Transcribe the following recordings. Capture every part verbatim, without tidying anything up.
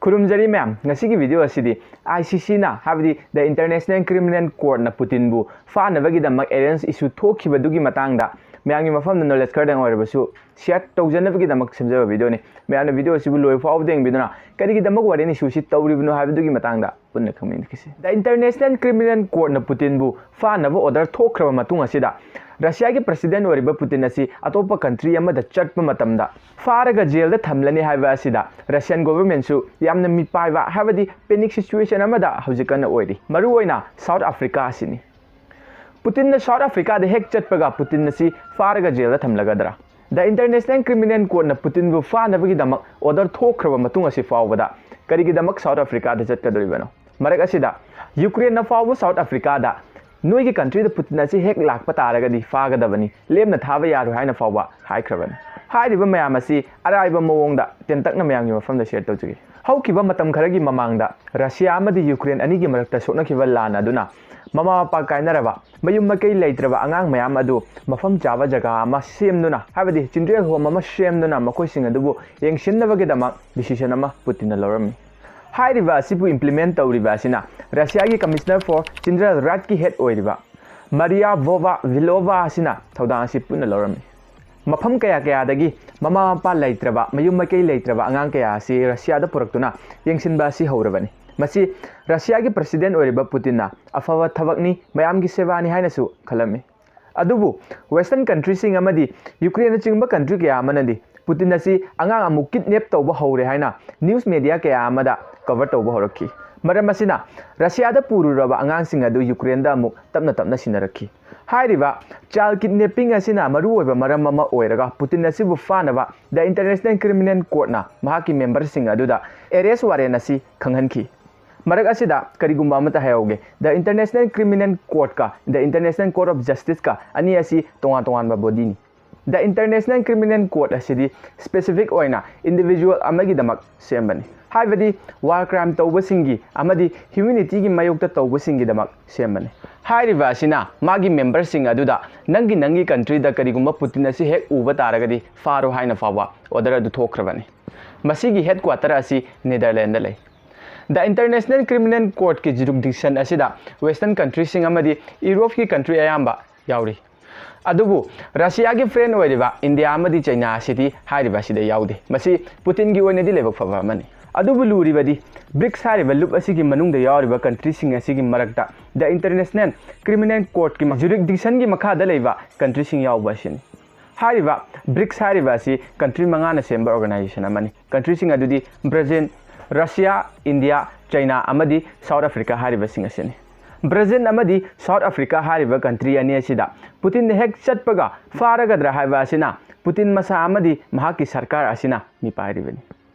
ꯈꯨꯔꯨꯝꯖꯔꯤ ꯃꯌꯥꯝ꯫ ꯉꯁꯤꯒꯤ video ꯑꯁꯤꯗꯤ ICCꯅ, ꯍꯥꯏꯕꯗꯤ The International Criminal Courtꯅ Putinꯕꯨ ꯐꯥꯅꯕꯒꯤꯗꯃꯛ arrange issue ꯊꯣꯛꯈꯤꯕꯗꯨꯒꯤ ꯃꯇꯥꯡꯗ ꯃꯌꯥꯝꯒꯤ ꯃꯐꯝꯗ knowledge ꯈꯔꯗꯪ ꯑꯣꯏꯔꯕꯁꯨ share ꯇꯧꯖꯅꯕꯒꯤꯗꯃꯛ ꯁꯦꯝꯖꯕ videoꯅꯤ꯫ ꯃꯌꯥꯝꯅ video ꯑꯁꯤꯕꯨ ꯂꯣꯏ ꯐꯥꯎꯕꯗ ꯌꯦꯡꯕꯤꯗꯨꯅ ꯀꯔꯤꯒꯤꯗꯃꯛ warrant issueꯁꯤ ꯇꯧꯔꯤꯕꯅꯣ ꯍꯥꯏꯕꯗꯨꯒꯤ ꯃꯇꯥꯡꯗ ꯄꯨꯟꯅ ꯈꯪꯃꯤꯟꯅꯈꯤꯁꯤ꯫ The International Criminal Courtꯅ Putinꯕꯨ ꯐꯥꯅꯕ order ꯊꯣꯛꯈ꯭ꯔꯕ ꯃꯇꯨꯡ ꯑꯁꯤꯗ, ꯔꯁꯤꯌꯥꯒꯤ president ꯑꯣꯏꯔꯤꯕ Putin ꯑꯁꯤ ꯑꯇꯣꯞꯄ country ꯑꯃꯗ ꯆꯠꯄ ꯃꯇꯝꯗ ꯐꯥꯔꯒ jailꯗ ꯊꯝꯂꯅꯤ ꯍꯥꯏꯕ ꯑꯁꯤꯗ Russian governmentꯁꯨ ꯌꯥꯝꯅ ꯃꯤꯄꯥꯏꯕ, ꯍꯥꯏꯕꯗꯤ panic situation ꯑꯃꯗ ꯍꯧꯖꯤꯛ ꯀꯟꯅ ꯑꯣꯏꯔꯤ꯫ ꯃꯔꯨꯑꯣꯏꯅ South Africa ꯑꯁꯤꯅꯤ꯫ Putinꯅ South Africaꯗ ꯍꯦꯛ ꯆꯠꯄꯒ Putin ꯑꯁꯤ ꯐꯥꯔꯒ jailꯗ ꯊꯝꯂꯒꯗ꯭ꯔꯥ? The International Criminal Courtꯅ Putinꯕꯨ ꯐꯥꯅꯕꯒꯤꯗꯃꯛ order ꯊꯣꯛꯈ꯭ꯔꯕ ꯃꯇꯨꯡ ꯑꯁꯤ ꯐꯥꯎꯕꯗ ꯀꯔꯤꯒꯤꯗꯃꯛ South Africaꯗ ꯆꯠꯀꯗꯧꯔꯤꯕꯅꯣ? ꯃꯔꯛ ꯑꯁꯤꯗ Ukraineꯅ ꯐꯥꯎꯕ South Africaꯗ "ꯅꯣꯏꯒꯤ countryꯗ Putin ꯑꯁꯤ ꯍꯦꯛ ꯂꯥꯛꯄ ꯇꯥꯔꯒꯗꯤ ꯐꯥꯒꯗꯕꯅꯤ, ꯂꯦꯝꯅ ꯊꯥꯕ ꯌꯥꯔꯣꯏ" ꯍꯥꯏꯅ ꯐꯥꯎꯕ ꯍꯥꯏꯈ꯭ꯔꯕꯅꯤ꯫ ꯍꯥꯏꯔꯤꯕ ꯃꯌꯥꯝ ꯑꯁꯤ ꯑꯔꯥꯏꯕ ꯃꯑꯣꯡꯗ ꯇꯦꯟꯇꯛꯅ ꯃꯌꯥꯝꯒꯤ ꯃꯐꯝꯗ share ꯇꯧꯖꯒꯦ꯫ ꯍꯧꯈꯤꯕ ꯃꯇꯝ ꯈꯔꯒꯤ ꯃꯃꯥꯡꯗ ꯔꯁꯤꯌꯥ ꯑꯃꯗꯤ ꯌꯨꯀ꯭ꯔꯦꯟ ꯑꯅꯤꯒꯤ ꯃꯔꯛꯇ ꯁꯣꯛꯅꯈꯤꯕ ꯂꯥꯟ ꯑꯗꯨꯅ ꯃꯃꯥ ꯃꯄꯥ ꯀꯥꯏꯅꯔꯕ, ꯃꯌꯨꯝ ꯃꯀꯩ ꯂꯩꯇ꯭ꯔꯕ ꯑꯉꯥꯡ ꯃꯌꯥꯝ ꯑꯗꯨ ꯃꯐꯝ ꯆꯥꯕ ꯖꯒꯥ ꯑꯃ ꯁꯦꯝꯗꯨꯅ, ꯍꯥꯏꯕꯗꯤ children home ꯑꯃ ꯁꯦꯝꯗꯨꯅ ꯃꯈꯣꯏꯁꯤꯡ ꯑꯗꯨꯕꯨ ꯌꯦꯡꯁꯤꯟꯅꯕꯒꯤꯗꯃꯛ decision ꯑꯃ ꯄꯨꯇꯤꯟꯅ ꯂꯧꯔꯝꯃꯤ꯫ ꯍꯥꯏꯔꯤꯕ ꯑꯁꯤꯕꯨ implement ꯇꯧꯔꯤꯕ ꯑꯁꯤꯅ ꯔꯁꯤꯌꯥꯒꯤ Commissioner for Children Rights ꯀꯤ head ꯑꯣꯏꯔꯤꯕ ꯃꯥꯔꯤꯌꯥ ꯚꯣꯚꯥ ꯚꯤꯂꯣꯚꯥ ꯑꯁꯤꯅ ꯊꯧꯗꯥꯡ ꯑꯁꯤ ꯄꯨꯟꯅ ꯂꯧꯔꯝꯃꯤ꯫ ꯃꯐꯝ ꯀꯌꯥ ꯀꯌꯥꯗꯒꯤ ꯃꯃꯥ ꯃꯄꯥ ꯂꯩꯇ꯭ꯔꯕ, ꯃꯌꯨꯝ ꯃꯀꯩ ꯂꯩꯇ꯭ꯔꯕ ꯑꯉꯥꯡ ꯀꯌꯥ ꯑꯁꯤ ꯔꯁꯤꯌꯥꯗ ꯄꯨꯔꯛꯇꯨꯅ ꯌꯦꯡꯁꯤꯟꯕ ꯑꯁꯤ ꯍꯧꯔꯕꯅꯤ꯫ ꯃꯁꯤ ꯔꯁꯤꯌꯥꯒꯤ president ꯑꯣꯏꯔꯤꯕ ꯄꯨꯇꯤꯟꯅ ꯑꯐꯕ ꯊꯕꯛꯅꯤ, ꯃꯌꯥꯝꯒꯤ ꯁꯦꯕꯥꯅꯤ ꯍꯥꯏꯅꯁꯨ ꯈꯜꯂꯝꯃꯤ꯫ ꯑꯗꯨꯕꯨ Western countryꯁꯤꯡ ꯑꯃꯗꯤ ꯌꯨꯀ꯭ꯔꯦꯟꯅꯆꯤꯡꯕ country ꯀꯌꯥ ꯑꯃꯅꯗꯤ ꯄꯨꯇꯤꯟ ꯑꯁꯤ ꯑꯉꯥꯡ ꯑꯃꯨꯛ kidnap ꯇꯧꯕ ꯍꯧꯔꯦ ꯍꯥꯏꯅ news media ꯀꯌꯥ ꯑꯃꯗ cover ꯇꯧꯕ ꯍꯧꯔꯛꯈꯤ꯫ ꯃꯔꯝ ꯑꯁꯤꯅ ꯔꯁꯤꯌꯥꯗ ꯄꯨꯔꯨꯔꯕ ꯑꯉꯥꯡꯁꯤꯡ ꯑꯗꯨ ꯌꯨꯀ꯭ꯔꯦꯟꯗ ꯑꯃꯨꯛ ꯇꯞꯅ ꯇꯞꯅ ꯁꯤꯟꯅꯔꯛꯈꯤ꯫ ꯍꯥꯏꯔꯤꯕ child kidnapping ꯑꯁꯤꯅ ꯃꯔꯨꯑꯣꯏꯕ ꯃꯔꯝ ꯑꯃ ꯑꯣꯏꯔꯒ ꯄꯨꯇꯤꯟ ꯑꯁꯤꯕꯨ ꯐꯥꯅꯕ The International Criminal Courtꯅ ꯃꯍꯥꯛꯀꯤ memberꯁꯤꯡ ꯑꯗꯨꯗ arrest warrant ꯑꯁꯤ ꯈꯪꯍꯟꯈꯤ꯫ ꯃꯔꯛ ꯑꯁꯤꯗ ꯀꯔꯤꯒꯨꯝꯕ ꯑꯃꯠꯇ ꯍꯥꯏꯍꯧꯒꯦ, The International Criminal Courtꯀ The International Court of Justiceꯀ ꯑꯅꯤ ꯑꯁꯤ ꯇꯣꯉꯥꯟ ꯇꯣꯉꯥꯟꯕ bodyꯅꯤ꯫ The International Criminal Court ꯑꯁꯤꯗꯤ specific ꯑꯣꯏꯅ individual ꯑꯃꯒꯤꯗꯃꯛ ꯁꯦꯝꯕꯅꯤ, ꯍꯥꯏꯕꯗꯤ war crime ꯇꯧꯕꯁꯤꯡꯒꯤ ꯑꯃꯗꯤ humanityꯒꯤ ꯃꯥꯌꯣꯛꯇ ꯇꯧꯕꯁꯤꯡꯒꯤꯗꯃꯛ ꯁꯦꯝꯕꯅꯤ꯫ ꯍꯥꯏꯔꯤꯕ ꯑꯁꯤꯅ ꯃꯥꯒꯤ memberꯁꯤꯡ ꯑꯗꯨꯗ ꯅꯪꯒꯤ, ꯅꯪꯒꯤ countryꯗ ꯀꯔꯤꯒꯨꯝꯕ ꯄꯨꯇꯤꯟ ꯑꯁꯤ ꯍꯦꯛ ꯎꯕ ꯇꯥꯔꯒꯗꯤ ꯐꯥꯔꯣ ꯍꯥꯏꯅ ꯐꯥꯎꯕ order ꯑꯗꯨ ꯊꯣꯛꯈ꯭ꯔꯕꯅꯤ꯫ ꯃꯁꯤꯒꯤ headquarter ꯑꯁꯤ ꯅꯦꯗꯔꯂꯦꯟꯗ ꯂꯩ꯫ The International Criminal Courtꯀꯤ jurisdiction ꯑꯁꯤꯗ Western countryꯁꯤꯡ ꯑꯃꯗꯤ Europeꯀꯤ country ꯑꯌꯥꯝꯕ ꯌꯥꯎꯔꯤ꯫ ꯑꯗꯨꯕꯨ ꯔꯁꯤꯌꯥꯒꯤ friend ꯑꯣꯏꯔꯤꯕ ꯏꯟꯗꯤꯌꯥ ꯑꯃꯗꯤ ꯆꯩꯅꯥ ꯑꯁꯤꯗꯤ ꯍꯥꯏꯔꯤꯕ ꯑꯁꯤꯗ ꯌꯥꯎꯗꯦ꯫ ꯃꯁꯤ ꯄꯨꯇꯤꯟꯒꯤ ꯑꯣꯏꯅꯗꯤ ꯂꯥꯏꯕꯛ ꯐꯕ ꯑꯃꯅꯤ꯫ ꯑꯗꯨꯕꯨ ꯂꯨꯔꯤꯕꯗꯤ BRICS ꯍꯥꯏꯔꯤꯕ ꯂꯨꯞ ꯑꯁꯤꯒꯤ ꯃꯅꯨꯡꯗ ꯌꯥꯎꯔꯤꯕ countryꯁꯤꯡ ꯑꯁꯤꯒꯤ ꯃꯔꯛꯇ The International Criminal Courtꯀꯤ jurisdictionꯒꯤ ꯃꯈꯥꯗ ꯂꯩꯕ countryꯁꯤꯡ ꯌꯥꯎꯕ ꯑꯁꯤꯅꯤ꯫ ꯍꯥꯏꯔꯤꯕ BRICS ꯍꯥꯏꯔꯤꯕ ꯑꯁꯤ country ꯃꯉꯥꯅ ꯁꯦꯝꯕ organization ꯑꯃꯅꯤ꯫ Countryꯁꯤꯡ ꯑꯗꯨꯗꯤ ꯕ꯭ꯔꯥꯖꯤꯜ, ꯔꯁꯤꯌꯥ, ꯏꯟꯗꯤꯌꯥ, ꯆꯩꯅꯥ ꯑꯃꯗꯤ ꯁꯥꯎꯠ ꯑꯐ꯭ꯔꯤꯀꯥ ꯍꯥꯏꯔꯤꯕꯁꯤꯡ ꯑꯁꯤꯅꯤ꯫ ꯕ꯭ꯔꯥꯖꯤꯜ ꯑꯃꯗꯤ ꯁꯥꯎꯠ ꯑꯐ꯭ꯔꯤꯀꯥ ꯍꯥꯏꯔꯤꯕ country ꯑꯅꯤ ꯑꯁꯤꯗ ꯄꯨꯇꯤꯟꯅ ꯍꯦꯛ ꯆꯠꯄꯒ ꯐꯥꯔꯒꯗ꯭ꯔꯥ ꯍꯥꯏꯕ ꯑꯁꯤꯅ ꯄꯨꯇꯤꯟ ꯃꯁꯥ ꯑꯃꯗꯤ ꯃꯍꯥꯛꯀꯤ ꯁꯔꯀꯥꯔ ꯑꯁꯤꯅ ꯃꯤꯄꯥꯏꯔꯤꯕꯅꯤ꯫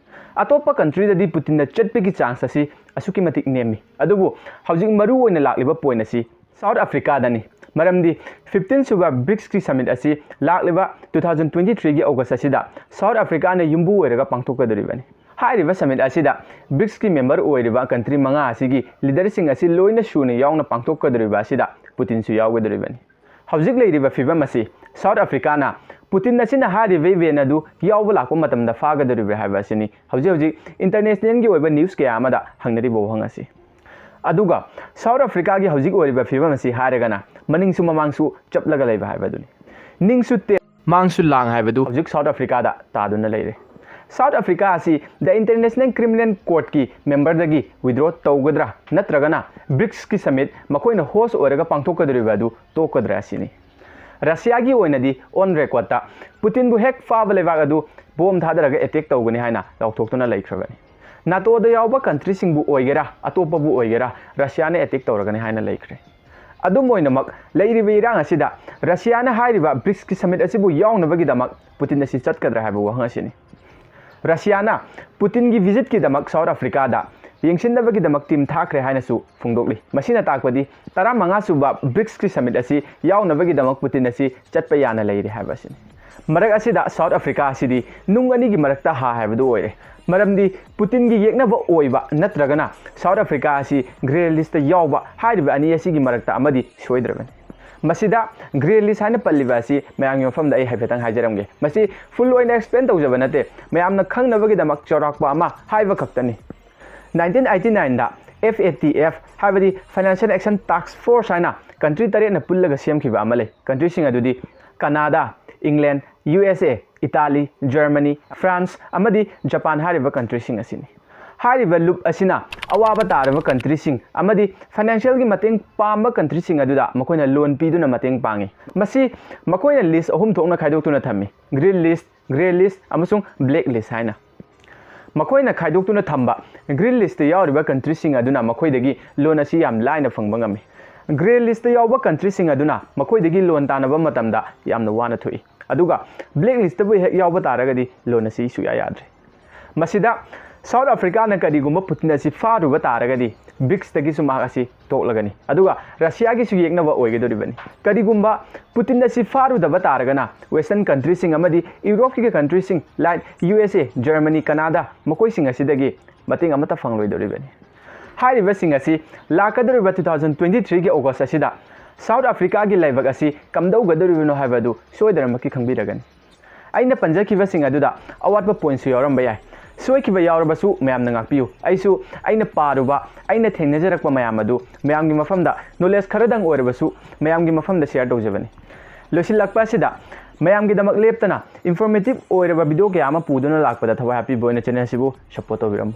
ꯑꯇꯣꯞꯄ countryꯗꯗꯤ ꯄꯨꯇꯤꯟꯅ ꯆꯠꯄꯒꯤ chance ꯑꯁꯤ ꯑꯁꯨꯛꯀꯤ ꯃꯇꯤꯛ ꯅꯦꯝꯃꯤ꯫ ꯑꯗꯨꯕꯨ ꯍꯧꯖꯤꯛ ꯃꯔꯨ ꯑꯣꯏꯅ ꯂꯥꯛꯂꯤꯕ point ꯑꯁꯤ ꯁꯥꯎꯠ ꯑꯐ꯭ꯔꯤꯀꯥꯗꯅꯤ꯫ ꯃꯔꯝꯗꯤ fifteen ꯁꯨꯕ BRICSꯀꯤ summit ꯑꯁꯤ ꯂꯥꯛꯂꯤꯕ two thousand twenty threeꯒꯤ August ꯑꯁꯤꯗ ꯁꯥꯎꯠ ꯑꯐ꯭ꯔꯤꯀꯥꯅ ꯌꯨꯝꯕꯨ ꯑꯣꯏꯔꯒ ꯄꯥꯡꯊꯣꯛꯀꯗꯧꯔꯤꯕꯅꯤ꯫ ꯍꯥꯏꯔꯤꯕ summit ꯑꯁꯤꯗ BRICSꯀꯤ member ꯑꯣꯏꯔꯤꯕ country ꯃꯉꯥ ꯑꯁꯤꯒꯤ leaderꯁꯤꯡ ꯑꯁꯤ ꯂꯣꯏꯅ ꯁꯨꯅ ꯌꯥꯎꯅ ꯄꯥꯡꯊꯣꯛꯀꯗꯧꯔꯤꯕ ꯑꯁꯤꯗ ꯄꯨꯇꯤꯟꯁꯨ ꯌꯥꯎꯒꯗꯧꯔꯤꯕꯅꯤ꯫ ꯍꯧꯖꯤꯛ ꯂꯩꯔꯤꯕ ꯐꯤꯕꯝ ꯑꯁꯤ ꯁꯥꯎꯠ ꯑꯐ꯭ꯔꯤꯀꯥꯅ ꯄꯨꯇꯤꯟ ꯑꯁꯤꯅ ꯍꯥꯏꯔꯤꯕ event ꯑꯗꯨ ꯌꯥꯎꯕ ꯂꯥꯛꯄ ꯃꯇꯝꯗ ꯐꯥꯒꯗꯧꯔꯤꯕ꯭ꯔꯥ ꯍꯥꯏꯕ ꯑꯁꯤꯅꯤ ꯍꯧꯖꯤꯛ ꯍꯧꯖꯤꯛ internationalꯒꯤ ꯑꯣꯏꯕ news ꯀꯌꯥ ꯑꯃꯗ ꯍꯪꯅꯔꯤꯕ ꯋꯥꯍꯪ ꯑꯁꯤ꯫ ꯑꯗꯨꯒ ꯁꯥꯎꯠ ꯑꯐ꯭ꯔꯤꯀꯥꯒꯤ ꯍꯧꯖꯤꯛ ꯑꯣꯏꯔꯤꯕ ꯐꯤꯕꯝ ꯑꯁꯤ ꯍꯥꯏꯔꯒꯅ ꯃꯅꯤꯡꯁꯨ ꯃꯃꯥꯡꯁꯨ ꯆꯞꯂꯒ ꯂꯩꯕ ꯍꯥꯏꯕꯗꯨꯅꯤ꯫ ꯅꯤꯡꯁꯨ ꯇꯦ-, ꯃꯥꯡꯁꯨ ꯂꯥꯡ ꯍꯥꯏꯕꯗꯨ ꯍꯧꯖꯤꯛ ꯁꯥꯎꯠ ꯑꯐ꯭ꯔꯤꯀꯥꯗ ꯇꯥꯗꯨꯅ ꯂꯩꯔꯦ꯫ ꯁꯥꯎꯠ ꯑꯐ꯭ꯔꯤꯀꯥ ꯑꯁꯤ The International Criminal Courtꯀꯤ memberꯗꯒꯤ withdraw ꯇꯧꯒꯗ꯭ꯔꯥ ꯅꯠꯇ꯭ꯔꯒꯅ BRICSꯀꯤ summit ꯃꯈꯣꯏꯅ host ꯑꯣꯏꯔꯒ ꯄꯥꯡꯊꯣꯛꯀꯗꯧꯔꯤꯕ ꯑꯗꯨ ꯇꯣꯛꯀꯗ꯭ꯔꯥ ꯑꯁꯤꯅꯤ꯫ ꯔꯁꯤꯌꯥꯒꯤ ꯑꯣꯏꯅꯗꯤ on recordꯇ ꯄꯨꯇꯤꯟꯕꯨ ꯍꯦꯛ ꯐꯥꯕ ꯂꯩꯕꯥꯛ ꯑꯗꯨ bomb ꯊꯥꯗꯔꯒ attack ꯇꯧꯒꯅꯤ ꯍꯥꯏꯅ ꯂꯥꯎꯊꯣꯛꯇꯨꯅ ꯂꯩꯈ꯭ꯔꯕꯅꯤ꯫ NATOꯗ ꯌꯥꯎꯕ countryꯁꯤꯡꯕꯨ ꯑꯣꯏꯒꯦꯔꯥ, ꯑꯇꯣꯞꯄꯕꯨ ꯑꯣꯏꯒꯦꯔꯥ, ꯔꯁꯤꯌꯥꯅ attack ꯇꯧꯔꯒꯅꯤ ꯍꯥꯏꯅ ꯂꯩꯈ꯭ꯔꯦ꯫ ꯑꯗꯨꯝ ꯑꯣꯏꯅꯃꯛ, ꯂꯩꯔꯤꯕ ꯏꯔꯥꯡ ꯑꯁꯤꯗ ꯔꯁꯤꯌꯥꯅ ꯍꯥꯏꯔꯤꯕ BRICSꯀꯤ summit ꯑꯁꯤꯕꯨ ꯌꯥꯎꯅꯕꯒꯤꯗꯃꯛ ꯄꯨꯇꯤꯟ ꯑꯁꯤ ꯆꯠꯀꯗ꯭ꯔꯥ ꯍꯥꯏꯕ ꯋꯥꯍꯪ ꯑꯁꯤꯅꯤ꯫ ꯔꯁꯤꯌꯥꯅ ꯄꯨꯇꯤꯟꯒꯤ visitꯀꯤꯗꯃꯛ ꯁꯥꯎꯠ ꯑꯐ꯭ꯔꯤꯀꯥꯗ ꯌꯦꯡꯁꯤꯟꯅꯕꯒꯤꯗꯃꯛ team ꯊꯥꯈ꯭ꯔꯦ ꯍꯥꯏꯅꯁꯨ ꯐꯣꯡꯗꯣꯛꯂꯤ꯫ ꯃꯁꯤꯅ ꯇꯥꯛꯄꯗꯤ ꯇꯔꯥꯃꯉꯥ ꯁꯨꯕ BRICSꯀꯤ summit ꯑꯁꯤ ꯌꯥꯎꯅꯕꯒꯤꯗꯃꯛ ꯄꯨꯇꯤꯟ ꯑꯁꯤ ꯆꯠꯄ ꯌꯥꯅ ꯂꯩꯔꯦ ꯍꯥꯏꯕ ꯑꯁꯤꯅꯤ꯫ ꯃꯔꯛ ꯑꯁꯤꯗ ꯁꯥꯎꯠ ꯑꯐ꯭ꯔꯤꯀꯥ ꯑꯁꯤꯗꯤ ꯅꯨꯡ ꯑꯅꯤꯒꯤ ꯃꯔꯛꯇ ꯍꯥ ꯍꯥꯏꯕꯗꯨ ꯑꯣꯏꯔꯦ꯫ ꯃꯔꯝꯗꯤ ꯄꯨꯇꯤꯟꯒꯤ ꯌꯦꯛꯅꯕ ꯑꯣꯏꯕ ꯅꯠꯇ꯭ꯔꯒꯅ ꯁꯥꯎꯠ ꯑꯐ꯭ꯔꯤꯀꯥ ꯑꯁꯤ grey listꯇ ꯌꯥꯎꯕ ꯍꯥꯏꯔꯤꯕ ꯑꯅꯤ ꯑꯁꯤꯒꯤ ꯃꯔꯛꯇ ꯑꯃꯗꯤ ꯁꯣꯏꯗ꯭ꯔꯕꯅꯤ꯫ ꯃꯁꯤꯗ ꯒ꯭ꯔꯦ ꯂꯤꯁ ꯍꯥꯏꯅ ꯄꯜꯂꯤꯕ ꯑꯁꯤ ꯃꯌꯥꯝꯒꯤ ꯃꯐꯝꯗ ꯑꯩ ꯍꯥꯏꯐꯦꯠꯇꯪ ꯍꯥꯏꯖꯔꯝꯒꯦ꯫ ꯃꯁꯤ ꯐꯨꯜ ꯑꯣꯏꯅ ꯑꯦꯛꯁꯄ꯭ꯂꯦꯟ ꯇꯧꯖꯕ ꯅꯠꯇꯦ, ꯃꯌꯥꯝꯅ ꯈꯪꯅꯕꯒꯤꯗꯃꯛ ꯆꯥꯎꯔꯥꯛꯄ ꯑꯃ ꯍꯥꯏꯕ ꯈꯛꯇꯅꯤ꯫ ꯅꯥꯏꯟꯇꯤꯟ ꯑꯩꯠꯇꯤ ꯅꯥꯏꯟꯗ F A T F, ꯍꯥꯏꯕꯗꯤ Financial Action Task Force ꯍꯥꯏꯅ ꯀꯟꯇ꯭ꯔꯤ ꯇꯔꯦꯠꯅ ꯄꯨꯜꯂꯒ ꯁꯦꯝꯈꯤꯕ ꯑꯃ ꯂꯩ꯫ ꯀꯟꯇ꯭ꯔꯤꯁꯤꯡ ꯑꯗꯨꯗꯤ ꯀꯅꯥꯗꯥ, ꯏꯪꯂꯦꯟ, ꯌꯨ ꯑꯦꯁ ꯑꯦ, ꯏꯇꯥꯂꯤ, ꯖꯔꯃꯅꯤ, ꯐ꯭ꯔꯥꯟꯁ ꯑꯃꯗꯤ ꯖꯄꯥꯟ ꯍꯥꯏꯔꯤꯕ ꯀꯟꯇ꯭ꯔꯤꯁꯤꯡ ꯑꯁꯤꯅꯤ꯫ ꯍꯥꯏꯔꯤꯕ ꯂꯨꯞ ꯑꯁꯤꯅ ꯑꯋꯥꯕ ꯇꯥꯔꯕ ꯀꯟꯇ꯭ꯔꯤꯁꯤꯡ ꯑꯃꯗꯤ ꯐꯥꯏꯅꯥꯟꯁꯤꯌꯦꯜꯒꯤ ꯃꯇꯦꯡ ꯄꯥꯝꯕ ꯀꯟꯇ꯭ꯔꯤꯁꯤꯡ ꯑꯗꯨꯗ ꯃꯈꯣꯏꯅ ꯂꯣꯟ ꯄꯤꯗꯨꯅ ꯃꯇꯦꯡ ꯄꯥꯡꯉꯤ꯫ ꯃꯁꯤ ꯃꯈꯣꯏꯅ ꯂꯤꯁ ꯑꯍꯨꯝ ꯊꯣꯛꯅ ꯈꯥꯏꯗꯣꯛꯇꯨꯅ ꯊꯝꯃꯤ: ꯒ꯭ꯔꯤꯟ ꯂꯤꯁ, ꯒ꯭ꯔꯦ ꯂꯤꯁ ꯑꯃꯁꯨꯡ ꯕ꯭ꯂꯦꯛ ꯂꯤꯁ ꯍꯥꯏꯅ꯫ ꯃꯈꯣꯏꯅ ꯈꯥꯏꯗꯣꯛꯇꯨꯅ ꯊꯝꯕ ꯒ꯭ꯔꯤꯟ ꯂꯤꯁꯇ ꯌꯥꯎꯔꯤꯕ ꯀꯟꯇ꯭ꯔꯤꯁꯤꯡ ꯑꯗꯨꯅ ꯃꯈꯣꯏꯗꯒꯤ ꯂꯣꯟ ꯑꯁꯤ ꯌꯥꯝ ꯂꯥꯏꯅ ꯐꯪꯕ ꯉꯝꯃꯤ꯫ ꯒ꯭ꯔꯦ ꯂꯤꯁꯇ ꯌꯥꯎꯕ ꯀꯟꯇ꯭ꯔꯤꯁꯤꯡ ꯑꯗꯨꯅ ꯃꯈꯣꯏꯗꯒꯤ ꯂꯣꯟ ꯇꯥꯟꯅꯕ ꯃꯇꯝꯗ ꯌꯥꯝꯅ ꯋꯥꯅ ꯊꯣꯛꯏ꯫ ꯑꯗꯨꯒ ꯕ꯭ꯂꯦꯛ ꯂꯤꯁꯇꯕꯨ ꯍꯦꯛ ꯌꯥꯎꯕ ꯇꯥꯔꯒꯗꯤ ꯂꯣꯟ ꯑꯁꯤ ꯁꯨꯡꯌꯥ ꯌꯥꯗ꯭ꯔꯦ꯫ ꯃꯁꯤꯗ ꯁꯥꯎꯠ ꯑꯐ꯭ꯔꯤꯀꯥꯅ ꯀꯔꯤꯒꯨꯝꯕ ꯄꯨꯇꯤꯟ ꯑꯁꯤ ꯐꯥꯔꯨꯕ ꯇꯥꯔꯒꯗꯤ ꯕ꯭ꯔꯤꯛꯁꯇꯒꯤꯁꯨ ꯃꯍꯥꯛ ꯑꯁꯤ ꯇꯣꯛꯂꯒꯅꯤ꯫ ꯑꯗꯨꯒ ꯔꯁꯤꯌꯥꯒꯤꯁꯨ ꯌꯦꯛꯅꯕ ꯑꯣꯏꯒꯗꯧꯔꯤꯕꯅꯤ꯫ ꯀꯔꯤꯒꯨꯝꯕ ꯄꯨꯇꯤꯟ ꯑꯁꯤ ꯐꯥꯔꯨꯗꯕ ꯇꯥꯔꯒꯅ ꯋꯦꯁꯇꯔꯟ ꯀꯟꯇ꯭ꯔꯤꯁꯤꯡ ꯑꯃꯗꯤ ꯌꯨꯔꯣꯞꯀꯤ ꯀꯟꯇ꯭ꯔꯤꯁꯤꯡ like U S A, Germany, Canada, ꯃꯈꯣꯏꯁꯤꯡ ꯑꯁꯤꯗꯒꯤ ꯃꯇꯦꯡ ꯑꯃꯠꯇ ꯐꯪꯂꯣꯏꯗꯧꯔꯤꯕꯅꯤ꯫ ꯍꯥꯏꯔꯤꯕꯁꯤꯡ ꯑꯁꯤ ꯂꯥꯛꯀꯗꯧꯔꯤꯕ two thousand twenty threeꯒꯤ August ꯑꯁꯤꯗ ꯁꯥꯎꯠ ꯑꯐ꯭ꯔꯤꯀꯥꯒꯤ ꯂꯥꯏꯕꯛ ꯑꯁꯤ ꯀꯝꯗꯧꯒꯗꯧꯔꯤꯕꯅꯣ ꯍꯥꯏꯕ ꯑꯗꯨ ꯁꯣꯏꯗꯅꯃꯛꯀꯤ ꯈꯪꯕꯤꯔꯒꯅꯤ꯫ ꯑꯩꯅ ꯄꯟꯖꯈꯤꯕꯁꯤꯡ ꯑꯗꯨꯗ ꯑꯋꯥꯠꯄ ꯄꯣꯏꯟꯠꯁꯨ ꯌꯥꯎꯔꯝꯕ ꯌꯥꯏ꯫ ꯁꯣꯏꯈꯤꯕ ꯌꯥꯎꯔꯕꯁꯨ ꯃꯌꯥꯝꯅ ꯉꯥꯛꯄꯤꯌꯨ꯫ ꯑꯩꯁꯨ ꯑꯩꯅ ꯄꯥꯔꯨꯕ, ꯑꯩꯅ ꯊꯦꯡꯅꯖꯔꯛꯄ ꯃꯌꯥꯝ ꯑꯗꯨ ꯃꯌꯥꯝꯒꯤ ꯃꯐꯝꯗ, ꯅꯣꯂꯦꯖ ꯈꯔꯗꯪ ꯑꯣꯏꯔꯕꯁꯨ ꯃꯌꯥꯝꯒꯤ ꯃꯐꯝꯗ ꯁꯤꯌꯔ ꯇꯧꯖꯕꯅꯤ꯫ ꯂꯣꯏꯁꯤꯜꯂꯛꯄ ꯑꯁꯤꯗ ꯃꯌꯥꯝꯒꯤꯗꯃꯛ ꯂꯦꯞꯇꯅ ꯏꯟꯐꯣꯔꯃꯦꯇꯤꯚ ꯑꯣꯏꯔꯕ ꯚꯤꯗꯤꯑꯣ ꯀꯌꯥ ꯑꯃ ꯄꯨꯗꯨꯅ ꯂꯥꯛꯄꯗ ꯊꯋꯥꯏ ꯍꯥꯞꯄꯤꯕ ꯑꯣꯏꯅ ꯆꯦꯅꯦꯜ ꯑꯁꯤꯕꯨ ꯁꯞꯄꯣꯔꯠ ꯇꯧꯕꯤꯔꯝꯃꯨ꯫